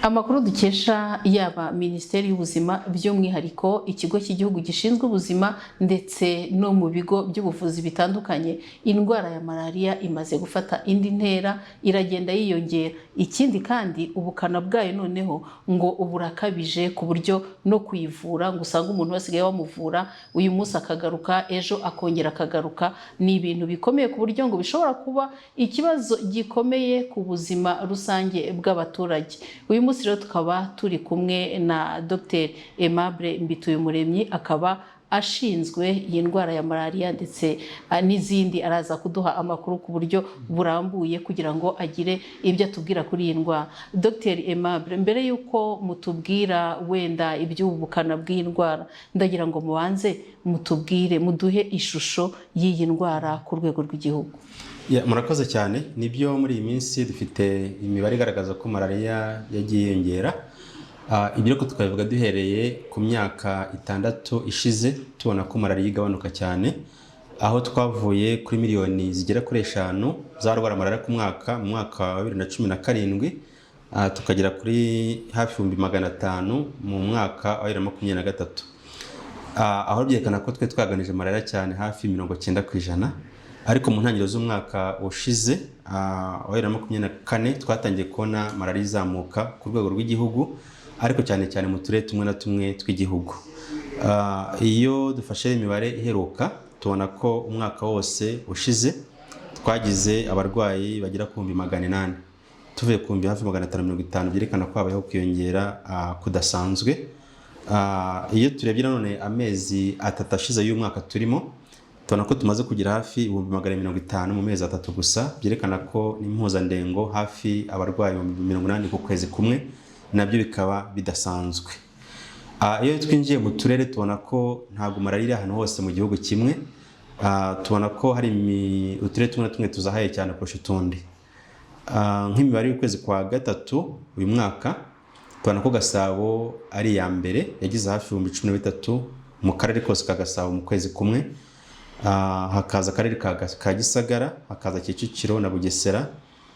Amakuru dukesha yaba Minisiteri y'Ubuzima, by'umwihariko Ikigo cy'Igihugu gishinzwe Ubuzima, ndetse no mu bigo by'ubuvuzi bitandukanye, indwara ya malariya imaze gufata indi ntera, iragenda yiyongera. Ikindi kandi, ubukana bwayo noneho ngo burakabije, ku buryo no kuyivura ngo usanga umuntu basigaye bamuvura uyu munsi akagaruka ejo, akongera akagaruka. Ni ibintu bikomeye, ku buryo ngo bishobora kuba ikibazo gikomeye ku buzima rusange bw'abaturage. Uyu munsi rero tukaba turi kumwe na Dr Aimable Mbituyumuremyi, akaba ashinzwe iyi ndwara ya malariya ndetse n'izindi. Araza kuduha amakuru ku buryo burambuye kugira ngo agire ibyo atubwira kuri iyi ndwara. Dr Aimable, mbere y'uko mutubwira wenda iby'ubukana bw'iyi ndwara, ndagira ngo mubanze mutubwire, muduhe ishusho y'iyi ndwara ku rwego rw'igihugu. Murakoze cyane. Nibyo, muri iyi minsi dufite imibare igaragaza ko malariya yagiye yiyongera. Ibyo ariko tukabivuga duhereye ku myaka 6 ishize, tubona ko malariya igabanuka cyane, aho twavuye kuri miliyoni zigera kuri 5 z'abarwara malariya ku mwaka mu mwaka wa 2017, tukagera kuri hafi 500,000 mu mwaka wa 2023. Aho byerekana ko twe twaganije malariya cyane hafi 90%. Ariko mu ntangiriro z'umwaka ushize wa 2024, twatangiye kubona malariya izamuka ku rwego rw'igihugu, ariko cyane cyane mu turere tumwe na tumwe tw'igihugu. Iyo dufashe imibare iheruka, tubona ko umwaka wose ushize twagize abarwayi bagera ku 800,000, tuvuye ku bihumbi hafi 550, byerekana ko habayeho kwiyongera kudasanzwe. Iyo turebye nanone amezi 3 ashize y'umwaka turimo, tubona ko tumaze kugira hafi 250,000 mu mezi 3 gusa, byerekana ko n'impuzandengo hafi abarwayi 80,000 ku kwezi kumwe, nabyo bikaba bidasanzwe. Iyo twinjiye mu turere, tubona ko ntabwo malariya iri ahantu hose mu gihugu kimwe. Tubona ko hari uturere tumwe na tumwe tuzahaye cyane kurusha utundi. Nk'imibare y'ukwezi kwa gatatu uyu mwaka, tubona ko Gasabo ari iya mbere, yagize hafi 13,000 mu karere kose ka Gasabo mu kwezi kumwe. Hakaza akarere ka Gisagara, hakaza Kicukiro na Bugesera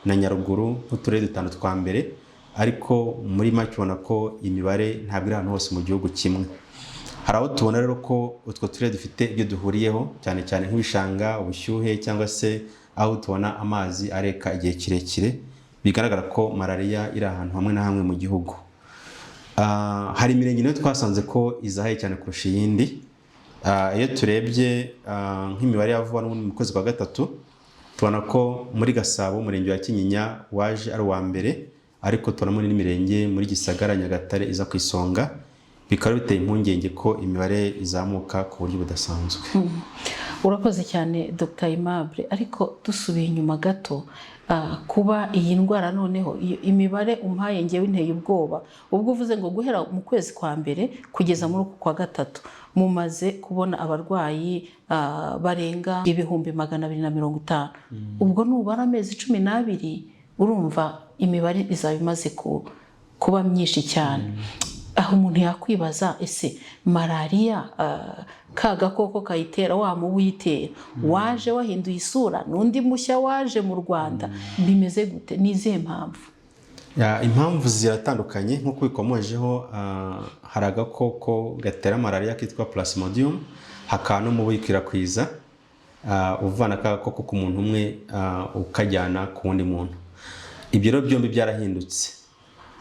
na Nyaruguru nk'uturere dutanu twa mbere. Ariko muri make ubona ko imibare ntabwo iri ahantu hose mu gihugu kimwe. Hari aho tubona rero ko utwo turere dufite ibyo duhuriyeho, cyane cyane nk'ibishanga, ubushyuhe, cyangwa se aho tubona amazi areka igihe kirekire, bigaragara ko malariya iri ahantu hamwe na hamwe mu gihugu. Hari imirenge nayo twasanze ko izahaye cyane kurusha iyindi. Iyo turebye nk'imibare ya vuba n'ubundi mu kwezi kwa gatatu, tubona ko muri Gasabo umurenge wa Kinyinya waje ari uwa mbere, ariko tubonamo n'imirenge muri Gisagara, Nyagatare iza ku isonga, bikaba biteye impungenge ko imibare izamuka ku buryo budasanzwe. Urakoze cyane, Dr Aimable. Ariko dusubiye inyuma gato, kuba iyi ndwara noneho imibare umpaye ngewe inteye ubwoba. Ubwo uvuze ngo guhera mu kwezi kwa mbere kugeza muri uku kwa gatatu mumaze kubona abarwayi barenga 250,000, ubwo nubara amezi 12, urumva imibare izaba imaze kuba myinshi cyane. Aho umuntu yakwibaza: ese malariya, ka gakoko kayitera, wa mubu uyitera, waje wahinduye isura, n'undi mushya waje mu Rwanda, bimeze gute? Ni izihe mpamvu? Impamvu ziratandukanye nk'uko bikomojeho. Hari agakoko gatera malariya kitwa Plasmodium, hakaba n'umubu uyikwirakwiza, uvana aka gakoko ku muntu umwe ukajyana ku wundi muntu. Ibyo rero byombi byarahindutse,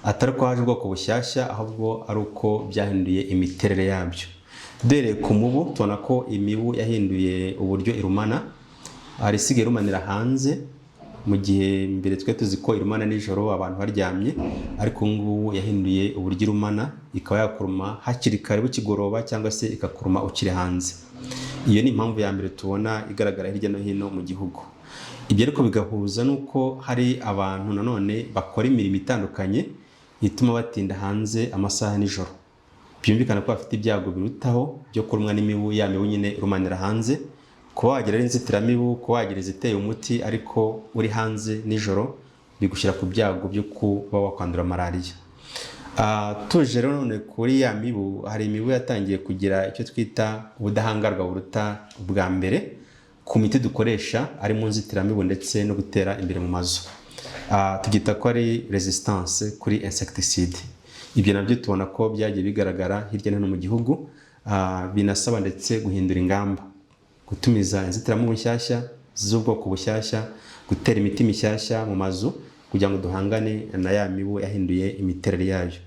atari ko haje ubwoko bushyashya, ahubwo ari uko byahinduye imiterere yabyo. Duhereye ku mubu, tubona ko imibu yahinduye uburyo irumana. Hari isigaye irumanira hanze, mu gihe mbere twe tuzi ko irumana nijoro abantu baryamye, ariko ubu ngubu yahinduye uburyo irumana, ikaba yakuruma hakiri kare bukigoroba, cyangwa se ikakuruma ukiri hanze. Iyo ni impamvu ya mbere tubona igaragara hirya no hino mu gihugu. Ibyo ariko bigahuza n'uko hari abantu nanone bakora imirimo itandukanye ituma batinda hanze amasaha nijoro, byumvikana ko bafite ibyago birutaho byo kurumwa n'imibu, ya mibu nyine irumanira hanze. Kuba wagira inzitiramibu, kuba wagira iziteye umuti, ariko uri hanze nijoro bigushyira ku byago byo kuba wakwandura malariya. Tuje rero none kuri ya mibu, hari imibu yatangiye kugira icyo twita ubudahangarwa buruta ubwa mbere ku miti dukoresha, ari mu nzitiramibu ndetse no gutera imbere mu mazu. Tubyita ko ari resistance kuri insecticide. Ibyo nabyo tubona ko byagiye bigaragara hirya no hino mu gihugu, binasaba ndetse guhindura ingamba, gutumiza inzitiramubu nshyashya z'ubwoko bushyashya, gutera imiti mishyashya mu mazu kugira ngo duhangane na ya mibu yahinduye imiterere yayo.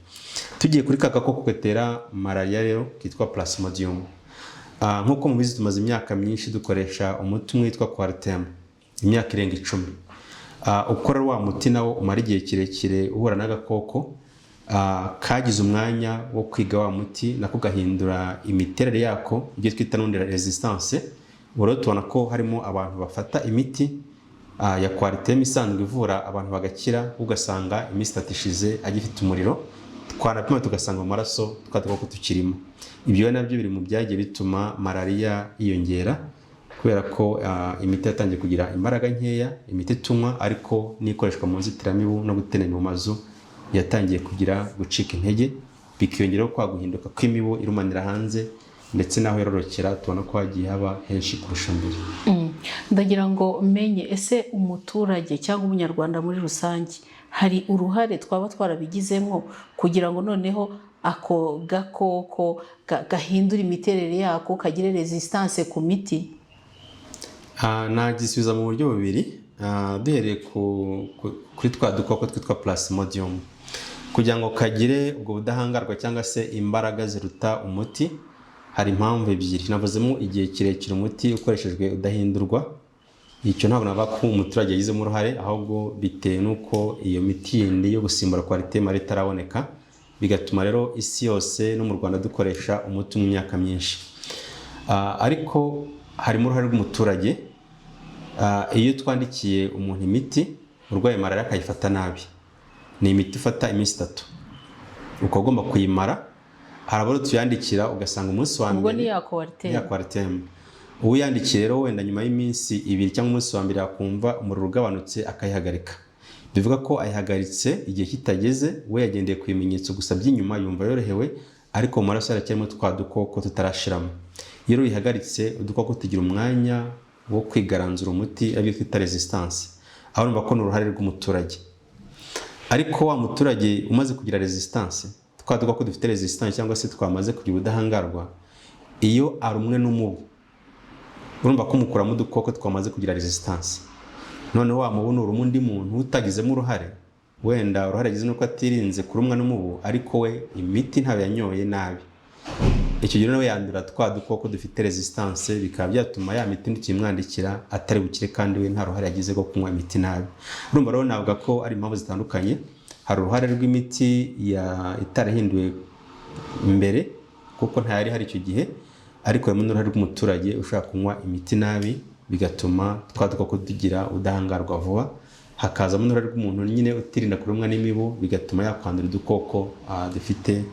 Tugiye kuri ka gakoko gatera malariya rero kitwa Plasmodium. Nk'uko mubizi, tumaze imyaka myinshi dukoresha umuti umwe witwa Coartem, imyaka irenga 10. Ukora wa muti nawo umara igihe kirekire uhura n'agakoko kagize umwanya wo kwiga wa muti, nako gahindura imiterere yako, ibyo twita n'ubundi resistance. Ubu rero tubona ko harimo abantu bafata imiti ya Coartem isanzwe ivura abantu bagakira, ugasanga iminsi 3 ishize agifite umuriro, twanapima tugasanga mu maraso twa dukoko tukirimo. Ibyo nabyo biri mu byagiye bituma malariya yiyongera, kubera ko imiti yatangiye kugira imbaraga nkeya, imiti tunywa ariko n'ikoreshwa mu nzitiramibu no gutera mu mazu yatangiye kugira gucika intege, bikiyongeraho kwa guhinduka kw'imibu irumanira hanze, ndetse n'aho yororokera tubona ko hagiye haba henshi kurusha mbere. Ndagira ngo menye, ese umuturage cyangwa umunyarwanda muri rusange hari uruhare twaba twarabigizemo kugira ngo noneho ako gakoko gahindure imiterere yako, kagire resistance ku miti? Nagisubiza mu buryo bubiri. Duhereye kuri twa dukoko twitwa Plasmodium, kugira ngo kagire ubwo budahangarwa cyangwa se imbaraga ziruta umuti, hari impamvu ebyiri navuzemo: igihe kirekire umuti ukoreshejwe udahindurwa. Icyo ntabwo navuga ko umuturage yagizemo uruhare, ahubwo bitewe n'uko iyo miti yindi yo gusimbura Coartem ari itaraboneka, bigatuma rero isi yose no mu Rwanda dukoresha umuti mu myaka myinshi. Ariko harimo uruhare rw'umuturage. Iyo twandikiye umuntu imiti urwaye malariya akayifata nabi, ni imiti ifata iminsi 3, ukaba ugomba kuyimara. Hari abo tuyandikira ugasanga umunsi wa Ubwo mbere ni ya Coartem? Ya Coartem. Uwiyandikiye rero wenda nyuma y'iminsi 2 cyangwa umunsi wa mbere yakumva umuriro ugabanutse akayihagarika. Bivuga ko ayihagaritse igihe kitageze, we yagendeye ku bimenyetso gusa by'inyuma, yumva yorohewe, ariko mu maraso haracyarimo twa dukoko tutarashiramo. Iyo rero uyihagaritse, udukoko tugira umwanya wo kwigaranzura umuti, aribyo twita resistance. Aho urumva ko ni uruhare rw'umuturage. Ariko wa muturage umaze kugira resistance, twa dukoko dufite resistance cyangwa se twamaze kugira ubudahangarwa, iyo arumwe n'umubu, urumva ko umukuramo udukoko twamaze kugira resistance. Noneho wa mubu nuruma undi muntu utagizemo uruhare, wenda uruhare yagize nuko atirinze kurumwa n'umubu, ariko we imiti ntayo yanyoye nabi, icyo gihe nawe yandura twa dukoko dufite resistance, bikaba byatuma ya miti tukimwandikira atari bukire, kandi we nta ruhare yagize rwo kunywa imiti nabi. Urumva rero navuga ko ari impamvu zitandukanye. Hari uruhare rw'imiti ya itarahinduwe mbere kuko ntayari hari icyo gihe, ariko harimo n'uruhare rw'umuturage ushobora kunywa imiti nabi, bigatuma twa dukoko tugira ubudahangarwa vuba. Hakazamo n'uruhare rw'umuntu nyine utirinda kurumwa n'imibu, bigatuma yakwandura udukoko dufite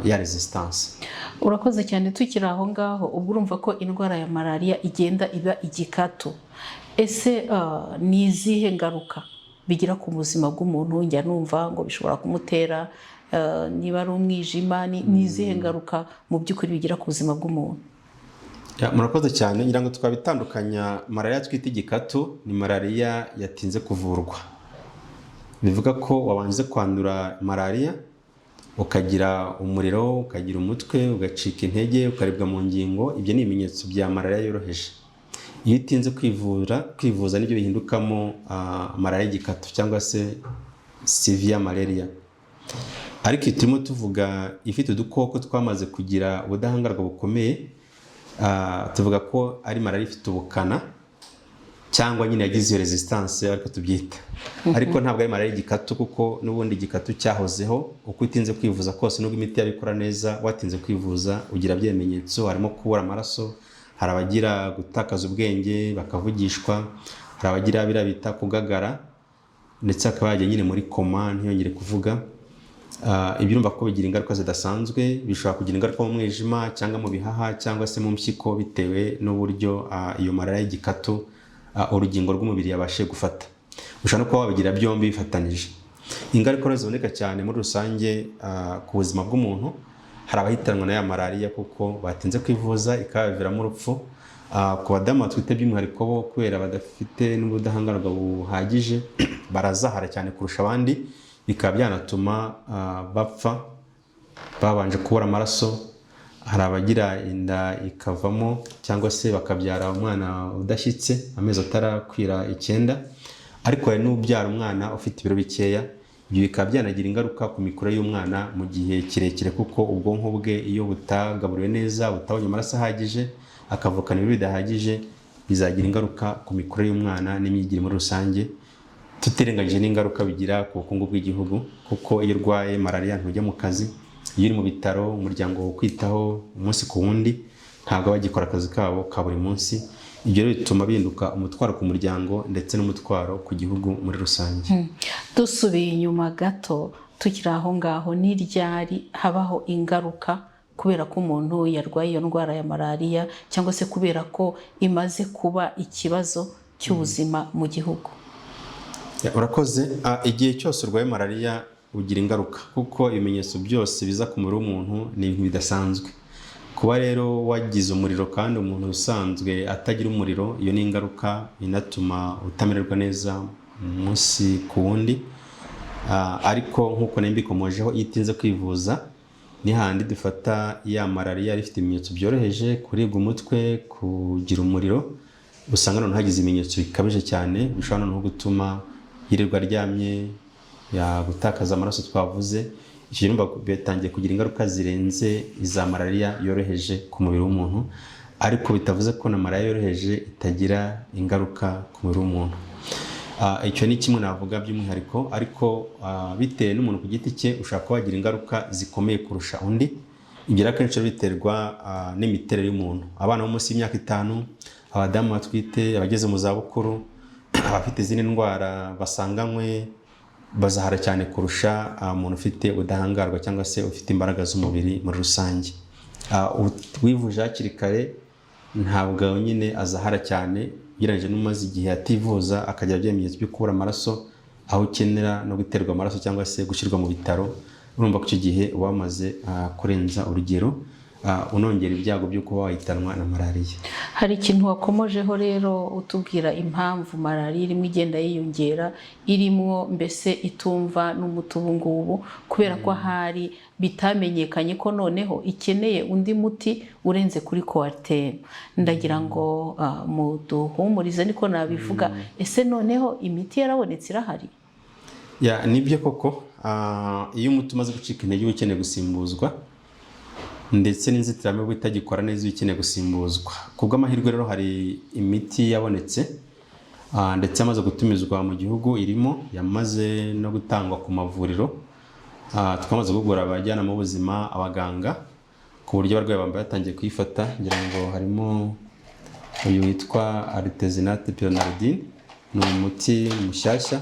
ya resistance. Urakoze cyane. Tukiri aho ngaho, ubwo urumva ko indwara ya malariya igenda iba igikatu. Ese ni izihe ngaruka bigira ku buzima bw'umuntu? Njya numva ngo bishobora kumutera niba ari umwijima. Ni izihe ngaruka mu by'ukuri bigira ku buzima bw'umuntu? Ya, murakoze cyane. Ngira ngo twabitandukanya. Malariya twita igikatu ni malariya yatinze kuvurwa, bivuga ko wabanje kwandura malariya, ukagira umuriro, ukagira umutwe, ugacika intege, ukaribwa mu ngingo. Ibyo ni ibimenyetso bya malariya yoroheje. Iyo utinze kwivuza nibyo bihindukamo malariya y'igikatu cyangwa se severe malaria. Ariko iyo turimo tuvuga ifite udukoko twamaze kugira ubudahangarwa bukomeye, tuvuga ko ari malariya ifite ubukana cyangwa nyine yagize iyo resistance, ariko tubyita, ariko ntabwo ari malariya y'igikatu, kuko n'ubundi igikatu cyahozeho. Uko utinze kwivuza kose, nubwo imiti yabikora neza, watinze kwivuza ugira bimenyetso, harimo kubura amaraso, hari abagira gutakaza ubwenge bakavugishwa, hari abagira biriya bita kugagara, ndetse akaba yajya nyine muri koma ntiyongere kuvuga. Ibyo urumva ko bigira ingaruka zidasanzwe. Bishobora kugira ingaruka mu mwijima cyangwa mu bihaha cyangwa se mu mpyiko, bitewe n'uburyo iyo malariya y'igikatu urugingo rw'umubiri yabashije gufata. Ushobora no kuba wabigira byombi bifatanije. Ingaruka rero ziboneka cyane muri rusange ku buzima bw'umuntu, hari abahitanwa na ya malariya kuko batinze kwivuza ikabaviramo urupfu. Ku badamu batwite by'umwihariko bo, kubera badafite n'ubudahangarwa buhagije, barazahara cyane kurusha abandi, bikaba byanatuma bapfa babanje kubura amaraso. Hari abagira inda ikavamo cyangwa se bakabyara umwana udashyitse, amezi atarakwira 9, ariko hari n'ubyara umwana ufite ibiro bikeya. Ibyo bikaba byanagira ingaruka ku mikurire y'umwana mu gihe kirekire, kuko ubwonko bwe iyo butagaburiwe neza, butabonye amaraso ahagije, akavukana ibiro bidahagije, bizagira ingaruka ku mikurire y'umwana n'imyigire muri rusange, tutirengagije n'ingaruka bigira ku bukungu bw'igihugu, kuko iyo urwaye malariya ntujya mu kazi. Iyo uri mu bitaro, umuryango ukwitaho umunsi ku wundi, ntabwo baba bagikora akazi kabo ka buri munsi. Ibyo rero bituma bihinduka umutwaro ku muryango ndetse n'umutwaro ku gihugu muri rusange. Dusubiye inyuma gato, tukiri aho ngaho, ni ryari habaho ingaruka kubera ko umuntu yarwaye iyo ndwara ya malariya, cyangwa se kubera ko imaze kuba ikibazo cy'ubuzima mu gihugu? Urakoze. Igihe cyose urwaye malariya ugira ingaruka, kuko ibimenyetso byose biza ku mubiri w'umuntu ni ibintu bidasanzwe. Kuba rero wagize umuriro kandi umuntu usanzwe atagira umuriro, iyo ni ingaruka inatuma utamererwa neza umunsi ku wundi. Ariko nk'uko nari mbikomojeho, iyo itinze kwivuza ni handi dufata ya malariya ifite ibimenyetso byoroheje, kuribwa umutwe, kugira umuriro, usanga noneho hagize ibimenyetso bikabije cyane bishobora noneho gutuma yirirwa aryamye, gutakaza amaraso twavuze. Icyo gihe bitangiye kugira ingaruka zirenze iza malariya yoroheje ku mubiri w'umuntu, ariko bitavuze ko na malariya yoroheje itagira ingaruka ku mubiri w'umuntu. Icyo ni kimwe navuga by'umwihariko, ariko bitewe n'umuntu ku giti cye, ushobora kuba wagira ingaruka zikomeye kurusha undi. Ibyo rero akenshi biterwa n'imiterere y'umuntu: abana bo munsi y'imyaka 5, abadamu batwite, abageze mu zabukuru, abafite izindi ndwara basanganywe, bazahara cyane kurusha umuntu ufite ubudahangarwa cyangwa se ufite imbaraga z'umubiri muri rusange. Wivuje hakiri kare ntabwo nyine azahara cyane ugereranyije n'umaze igihe ativuza, akagira bya bimenyetso byo kubura amaraso, aho ukenera no guterwa amaraso cyangwa se gushyirwa mu bitaro. Urumva ko icyo gihe uba wamaze kurenza urugero, unongera ibyago byo kuba wahitanwa na malariya. Hari ikintu wakomojeho rero utubwira impamvu malariya irimo igenda yiyongera, irimwo mbese itumva n'umuti ubu ngubu, kubera ko ahari bitamenyekanye ko noneho ikeneye undi muti urenze kuri Coartem. Ndagira ngo muduhumurize, niko nabivuga. Ese noneho imiti yarabonetse, irahari? Ya, nibyo koko. Iyo umuti umaze gucika intege uba ukeneye gusimbuzwa, ndetse n'inzitiramibu itagikora neza iba ikeneye gusimbuzwa. Ku bw'amahirwe rero hari imiti yabonetse, ndetse yamaze gutumizwa mu gihugu, irimo yamaze no gutangwa ku mavuriro. Twamaze guhugura abajyanama b'ubuzima, abaganga, ku buryo abarwayi bambaye batangiye kuyifata. Ngira ngo harimo uyu witwa artesunate pyronaridine, ni umuti mushyashya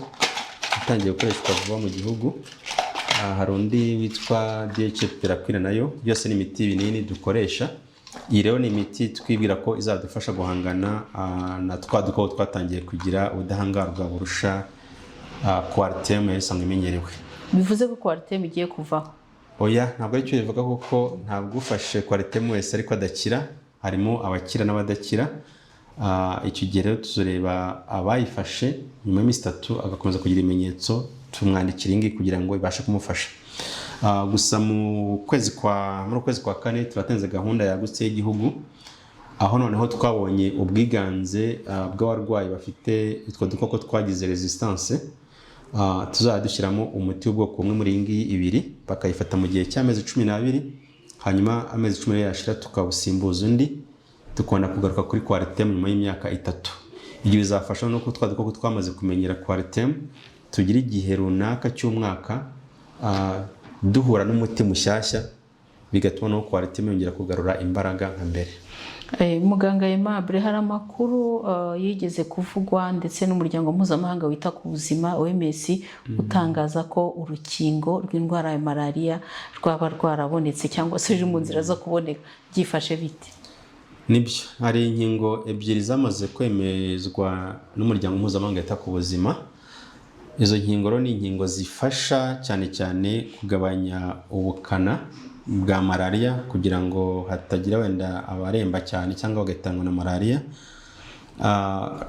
utangiye gukoreshwa vuba mu gihugu. Hari undi witwa DHF nayo. Byose ni imiti y'ibinini dukoresha. Iyi rero ni imiti twibwira ko izadufasha guhangana na twa dukoko twatangiye kugira ubudahangarwa burusha Coartem yari isanzwe imenyerewe. Bivuze ko Coartem igiye kuvaho? Oya, ntabwo aricyo bivuga, kuko ntabwo ufashe Coartem wese ariko adakira. Harimo abakira n'abadakira. Icyo gihe rero tuzareba abayifashe nyuma y'iminsi 3 agakomeza kugira ibimenyetso, tumwandikira iyi ngiyi kugira ngo ibashe kumufasha. Gusa mu kwezi kwa muri ukwezi kwa kane turatenze gahunda yagutse y'igihugu, aho noneho twabonye ubwiganze bw'abarwayi bafite utwo dukoko twagize resistance, tuzajya dushyiramo umuti w'ubwoko bumwe muri iyi ngiyi ibiri, bakayifata mu gihe cy'amezi 12, hanyuma amezi 12 yashira tukawusimbuza undi, tukabona kugaruka kuri Coartem nyuma y'imyaka 3. Ibyo bizafasha no ko twa dukoko twamaze kumenyera Coartem tugira igihe runaka cy'umwaka duhura n'umuti mushyashya, bigatuma no Coartem yongera kugarura imbaraga nka mbere. Muganga Aimable, hari amakuru yigeze kuvugwa ndetse n'umuryango mpuzamahanga wita ku buzima OMS, utangaza ko urukingo rw'indwara ya malariya rwaba rwarabonetse cyangwa se ruri mu nzira zo kuboneka. Byifashe bite? Nibyo, hari inkingo ebyiri zamaze kwemezwa n'umuryango mpuzamahanga wita ku buzima. Izo nkingo rero ni inkingo zifasha cyane cyane kugabanya ubukana bwa malariya, kugira ngo hatagira wenda abaremba cyane cyangwa bagahitanwa na malariya.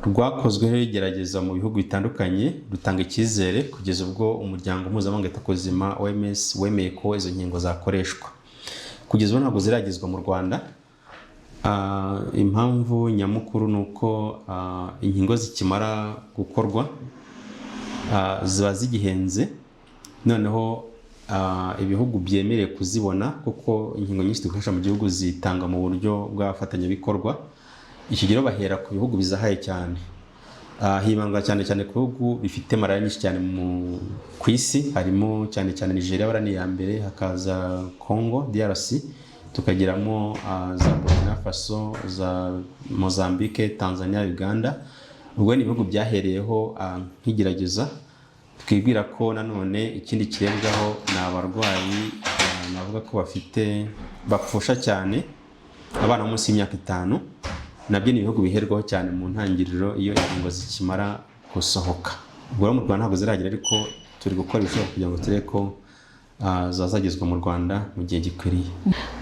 Rwakozweho igerageza mu bihugu bitandukanye, rutanga icyizere kugeza ubwo umuryango mpuzamahanga wita ku buzima OMS wemeye ko izo nkingo zakoreshwa. Kugeza ubu ntabwo ziragezwa mu Rwanda. Impamvu nyamukuru ni uko inkingo zikimara gukorwa ziba zigihenze, noneho ibihugu byemerewe kuzibona, kuko inkingo nyinshi dukoresha mu gihugu zitanga mu buryo bw'abafatanyabikorwa. Icyo gihe bahera ku bihugu bizahaye cyane, hibandwa cyane cyane ku bihugu bifite malariya nyinshi cyane ku isi, harimo cyane cyane Nigeria bara ni iya mbere, hakaza Congo DRC, tukagiramo za Burkina Faso, za Mozambique, Tanzania, Uganda. Ubwo ni ibihugu byahereyeho nk'igerageza. Twibwira ko nanone ikindi kirebwaho ni abarwayi navuga ko bafite bapfusha cyane abana munsi y'imyaka 5, nabyo ni ibihugu biherwaho cyane mu ntangiriro iyo inkingo zikimara gusohoka. Ubwo rero mu Rwanda ntabwo ziragera, ariko turi gukora ibishoboka kugira ngo turebe ko zazagezwa mu Rwanda mu gihe gikwiriye.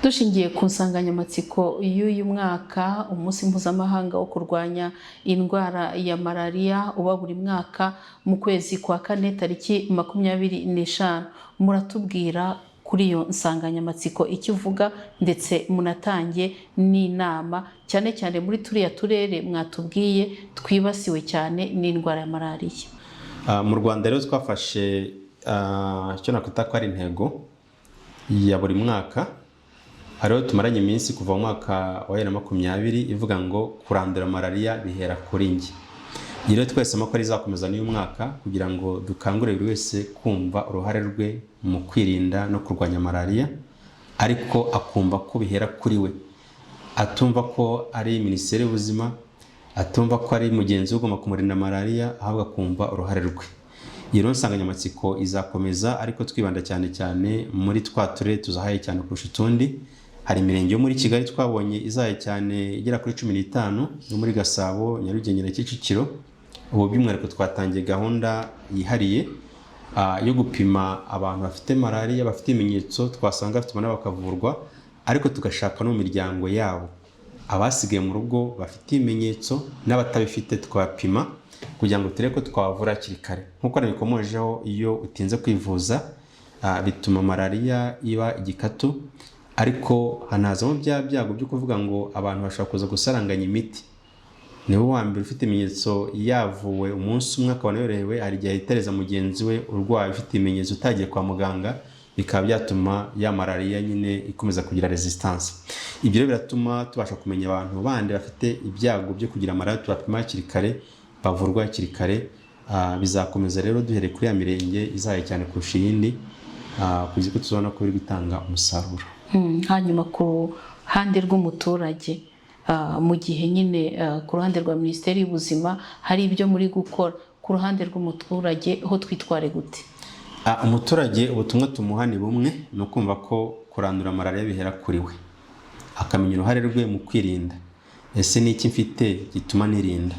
Dushingiye ku nsanganyamatsiko y'uyu mwaka, umunsi mpuzamahanga wo kurwanya indwara ya malariya uba buri mwaka mu kwezi kwa kane tariki 25, muratubwira kuri iyo nsanganyamatsiko icyo ivuga, ndetse munatange n'inama cyane cyane muri turiya turere mwatubwiye twibasiwe cyane n'indwara ya malariya. Mu Rwanda rero twafashe icyo nakwita ko ari intego ya buri mwaka. Hariho tumaranye iminsi kuva mu mwaka wa 2020 ivuga ngo kurandura malariya bihera kuri njye. Iyi rero twahisemo ko izakomeza n'uyu mwaka kugira ngo dukangurire buri wese kumva uruhare rwe mu kwirinda no kurwanya malariya, ariko akumva ko bihera kuri we, atumva ko ari Minisiteri y'Ubuzima, atumva ko ari mugenzi we ugomba kumurinda malariya, ahubwo akumva uruhare rwe. Iyi rero nsanganyamatsiko izakomeza, ariko twibanda cyane cyane muri twa turere tuzahaye cyane kurusha utundi. Hari imirenge yo muri Kigali twabonye izahaye cyane igera kuri 15, yo muri Gasabo, Nyarugenge na Kicukiro. Ubu by'umwihariko twatangiye gahunda yihariye yo gupima abantu bafite malariya, bafite ibimenyetso, twasanga bafite malariya bakavurwa, ariko tugashaka no mu miryango yabo abasigaye mu rugo bafite ibimenyetso n'abatabifite twapima kugira ngo turebe ko twavura hakiri kare. Nk'uko nabikomojeho, iyo utinze kwivuza bituma malariya iba igikatu, ariko hanazamo bya byago byo kuvuga ngo abantu bashobora kuza gusaranganya imiti. Niwe wa mbere ufite ibimenyetso yavuwe umunsi umwe akabona yorohewe, hari igihe ahitereza mugenzi we urwaye ufite ibimenyetso utagiye kwa muganga, bikaba byatuma ya malariya nyine ikomeza kugira resistance. Ibyo rero biratuma tubasha kumenya abantu bandi bafite ibyago byo kugira malariya, tubapima hakiri kare, bavurwa hakiri kare. Bizakomeza rero duhereye kuri ya mirenge izahaye cyane kurusha iyindi, kugeza ko tuzabona ko biri gutanga umusaruro. Hanyuma ku ruhande rw'umuturage, mu gihe nyine ku ruhande rwa Minisiteri y'Ubuzima hari ibyo muri gukora, ku ruhande rw'umuturage ho twitware gute? Umuturage ubutumwa tumuha ni bumwe, ni ukumva ko kurandura malariya bihera kuri we, akamenya uruhare rwe mu kwirinda. Ese ni iki mfite gituma nirinda?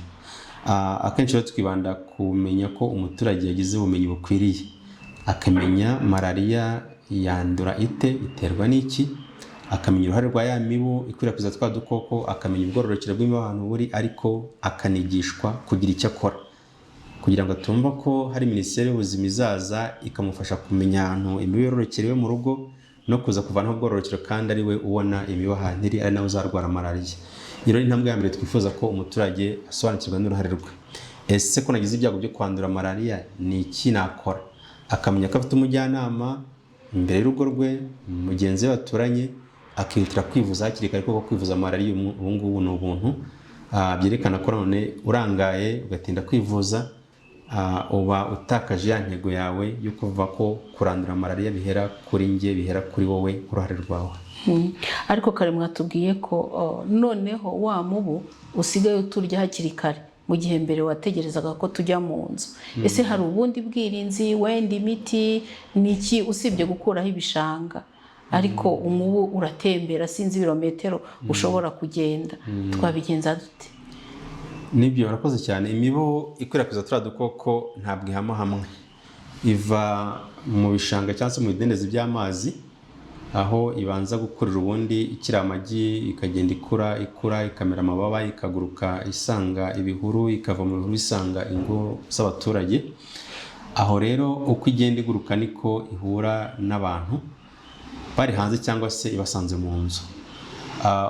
Akenshi rero twibanda kumenya ko umuturage yagize ubumenyi bukwiriye, akamenya malariya yandura ite, iterwa n'iki, akamenya uruhare rwa ya mibu ikwirakwiza twa dukoko, akamenya ubwororokero bw'imibu ahantu buri, ariko akanigishwa kugira icyo akora kugira ngo atumva ko hari Minisiteri y'Ubuzima izaza ikamufasha kumenya ahantu imibu yororokera iwe mu rugo no kuza kuvanaho ubwororokero, kandi ari we ubona imibu ahantu iri, ari nawe uzarwara malariya. Iyo rero intambwe ya mbere twifuza ko umuturage asobanukirwa n'uruhare rwe. Ese ko nagize ibyago byo kwandura malariya, ni iki nakora? Akamenya ko afite umujyanama imbere y'urugo rwe, mugenzi we baturanye, akihutira kwivuza hakiri kare, kuko kwivuza malariya ubu ngubu ni ubuntu. Byerekana ko none urangaye ugatinda kwivuza, uba utakaje ya ntego yawe yo kuva ko kurandura malariya bihera kuri njye, bihera kuri wowe, uruhare rwawe. Ariko kare mwatubwiye ko noneho wa mubu usigaye uturya hakiri kare, mu gihe mbere wategerezaga ko tujya mu nzu. Ese hari ubundi bwirinzi, wenda imiti ni iki, usibye gukuraho ibishanga? Ariko umubu uratembera, sinzi ibirometero ushobora kugenda, twabigenza dute? Nibyo, urakoze cyane. Imibu ikwirakwiza turiya dukoko ntabwo ihama hamwe. Iva mu bishanga cyangwa se mu bidendezi by'amazi, aho ibanza gukurira ubundi ikiri amagi, ikagenda ikura ikura, ikamera amababa, ikaguruka isanga ibihuru, ikava mu bihuru isanga ingo z'abaturage. Aho rero uko igenda iguruka niko ihura n'abantu bari hanze cyangwa se ibasanze mu nzu.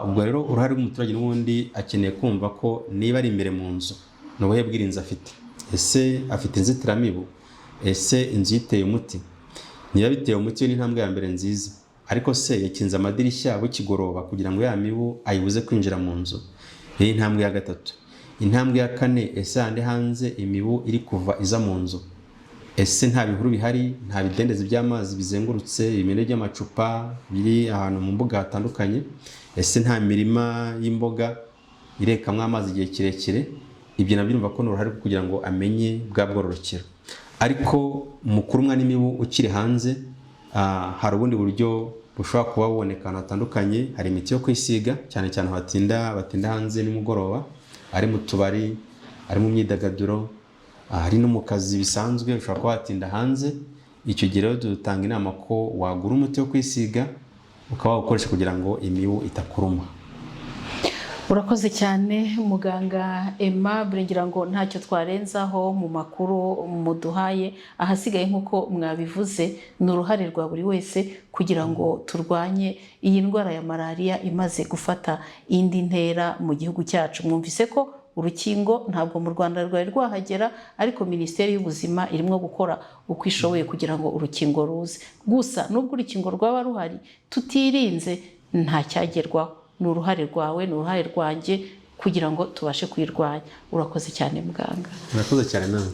Ubwo rero uruhare rw'umuturage n'ubundi, akeneye kumva ko niba ari imbere mu nzu, ni ubuhe bwirinzi afite? Ese afite inzitiramibu? Ese inzu iteye umuti? Niba biteye umuti, ni intambwe ya mbere nziza. Ariko se yakinze amadirishya bukigoroba kugira ngo ya mibu ayibuze kwinjira mu nzu? Iyi ni intambwe ya gatatu. Intambwe ya kane: ese handi hanze imibu iri kuva iza mu nzu, ese nta bihuru bihari, nta bidendezi by'amazi bizengurutse, ibimene by'amacupa biri ahantu mu mbuga hatandukanye? Ese nta mirima y'imboga irekamwo amazi igihe kirekire? Ibyo nabyo urumva ko ni uruhare rwo kugira ngo amenye bwa bwororokero. Ariko mu kurumwa n'imibu ukiri hanze, hari ubundi buryo bushobora kuba buboneka ahantu hatandukanye. Hari imiti yo kwisiga, cyane cyane batinda hanze nimugoroba, ari mu tubari, ari mu myidagaduro, ari no mu kazi bisanzwe, ushobora kuba watinda hanze. Icyo gihe rero dutanga inama ko wagura umuti wo kwisiga, ukaba wawukoresha kugira ngo imibu itakuruma. Urakoze cyane, muganga Aimable. Ngira ngo ntacyo twarenzaho mu makuru muduhaye. Ahasigaye, nk'uko mwabivuze, ni uruhare rwa buri wese kugira ngo turwanye iyi ndwara ya malariya imaze gufata indi ntera mu gihugu cyacu. Mwumvise ko urukingo ntabwo mu Rwanda rwari rwahagera, ariko Minisiteri y'Ubuzima irimo gukora uko ishoboye kugira ngo urukingo ruze. Gusa nubwo urukingo rwaba ruhari, tutirinze nta cyagerwaho. Ni uruhare rwawe, ni uruhare rwanjye kugira ngo tubashe kuyirwanya. Urakoze cyane, muganga. Murakoze cyane nawe.